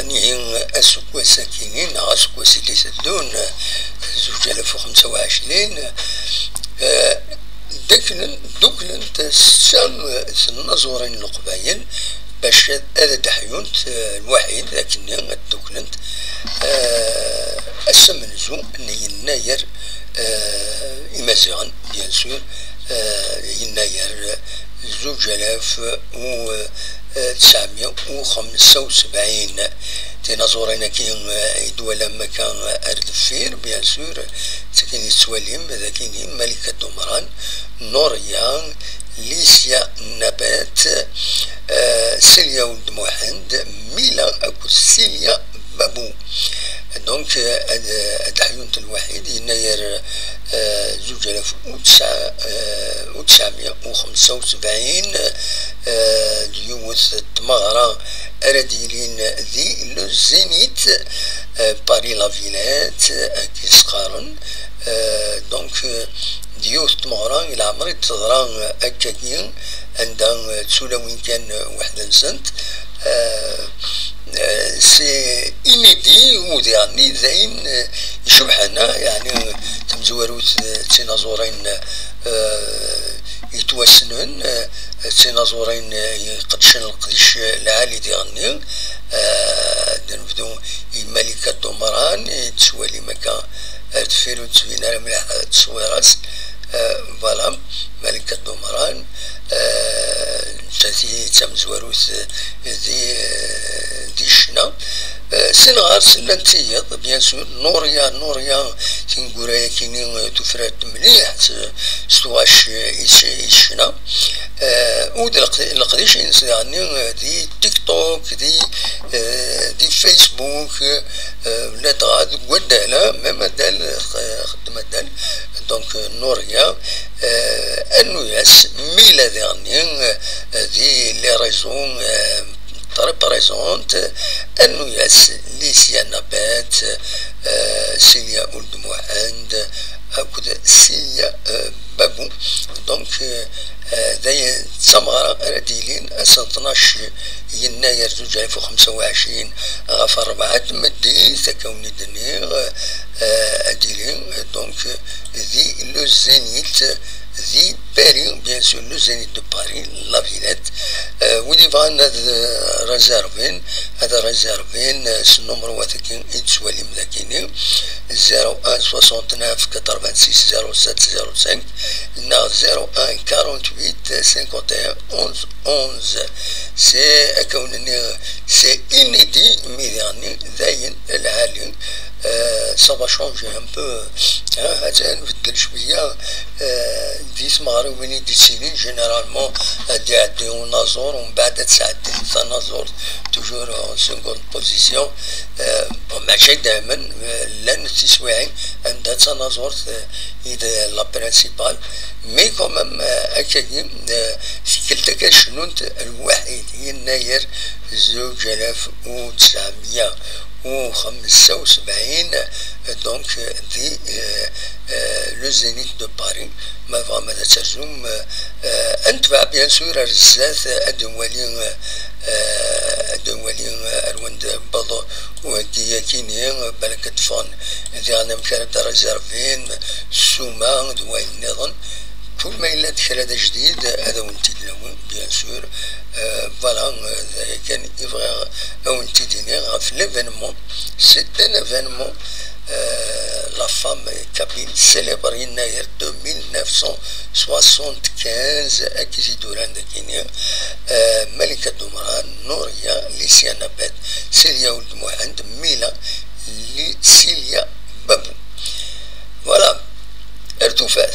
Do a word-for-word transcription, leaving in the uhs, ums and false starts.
Nihi aseggas-agi-nni neɣ aseggas i d-iteddun, zuǧ alaf u xemsa u ɛecrin, eh, dduklen, dduklent setta n tnaẓurin n Leqbayel bac ad, ad d-ḥyunt, eh, lwaḥid akkenni ad dduklent, eh, ass amenzu n Yennayer, eh, Imaziɣen, bien sûr, eh, Yennayer, eh, zuǧ alaf u, eh, tesɛemya u xemsa u sebɛin. Tinaẓurin-agi, eh, i d-twalam akka, eh, ar deffir, bien sûr, d takin i tettwalim, d akini Malika Dumran, Nuria, Licia Nabat, eh, Silya Ould Muḥend, Mila akked Silya Babou. Donc, euh, ad, ad ḥyunt lwaḥid, Yennayer, euh, zuǧ alaf u tesɛa, euh, u tesɛemya u xemsa u sebɛin, euh, d yiwet n tmeɣra ara d-yilin di le Zénith, euh, Paris La Villette, akken i s-qqaren. Euh, donc, euh, d yiwet n tmeɣra i leɛmer i d-teḍra, euh, akkagi, anda, euh, d tulawin kan, euh, weḥd-nsent. Euh, euh, c'est inédit, u diɣenni d ayen, euh, icebḥen, ah, yeɛni, euh, tamezwarut, euh, d tinaẓurin, euh, yettwassnen, euh, d tinaẓurin, euh, iqeddcen leqdic, euh, lɛali diɣenni. Euh, ad nebdu i Malika Dumran, i tettwalim akka ar deffir ur d-tbin ara mliḥ, euh, tteswira-s. Euh, voilà, Malika Dumran, euh, nettat i d tamezwarut, euh, di, euh, di ccna. Euh, sin ɣer-s llant tiyiḍ, bien sûr, Nuria, Nuria, tineggura-yakini, euh, tufrar-d mliḥ s, s tɣac, euh, i s-, i ccna. Euh, u d leqd-, leqdic-ines daɣenni, euh, di TikTok, di, euh, di Facebook, euh, ladɣa deg waddal, même addal, euh, xeddem addal. Donc, euh, Nuria, euh, annu-yas, Mila diɣenni, euh, di les réseaux, euh, très présente, annu-yas, Licia Nabat, euh, Silya Ould Muḥend, akked Silya, euh, Babou. Donc, euh, euh, d ayen d tameɣra ara d-yilin ass n tnac Yennayer zuǧ alaf u xemsa u ɛecrin ɣef rebɛa n tmeddit, akka wen-d-nniɣ, euh, ad d-yili, donc, di le Zénith, di Paris, bien sûr, le Zénith de Paris, La Villette. Euh, wid yebɣan ad, euh, réservin, ad réservin, euh, s numru-agi i d-tettwalim dagini, zéro un soixante-neuf quatre-vingt-six zéro sept zéro cinq, neɣ zéro un quarante-huit cinquante et un onze onze. C'est, akka wen-nniɣ, c'est inédit, mais daɣenni d ayen lɛali. Euh, ça va changer un peu, hein, atan beddel cwiya, euh, di tmeɣriwin i d-yettilin, généralement, ad d-iɛeddi unaẓur, umbeɛd ad tesɛeddi tanaẓurt, toujours en seconde position. Euh, bon, mačči daymen, euh, llan tiswiɛin anda d tanaẓurt, euh, i d la principale, mais quand même, euh, akkagi, euh, tikkelt akka cnunt lwaḥid, Yennayer zuǧ alaf u tesɛemya u xemsa u sebɛin, donc, euh, di, euh, euh, le Zénith de Paris. Ma tebɣam ad terzum, euh, euh, ad netbeɛ, bien sûr, ar zdat, euh, ad nwali, euh, euh, ad nwali, euh, ar wanda wwḍ uheggi-yakini, euh, balak ad d-ffɣen diɣen amek ara d-réservin, ssuma d wayen nniḍen. Kul ma yella-d kra d ajdid, ad awen-t-id-nawi, bien sûr. Euh, voilà, euh, d aya kan i bɣiɣ ad awen-t-id-iniɣ ɣef l'événement. C'est un événement, euh, la femme kabyle célèbre Yennayer deux mille neuf cent soixante-quinze, akka i t-id-uran dagini, euh, Malika Dumran, Nuria, Licia Nabat, Silya Ould Muḥend, Mila, Li-, Silya Babou. Voilà. Ar tufat.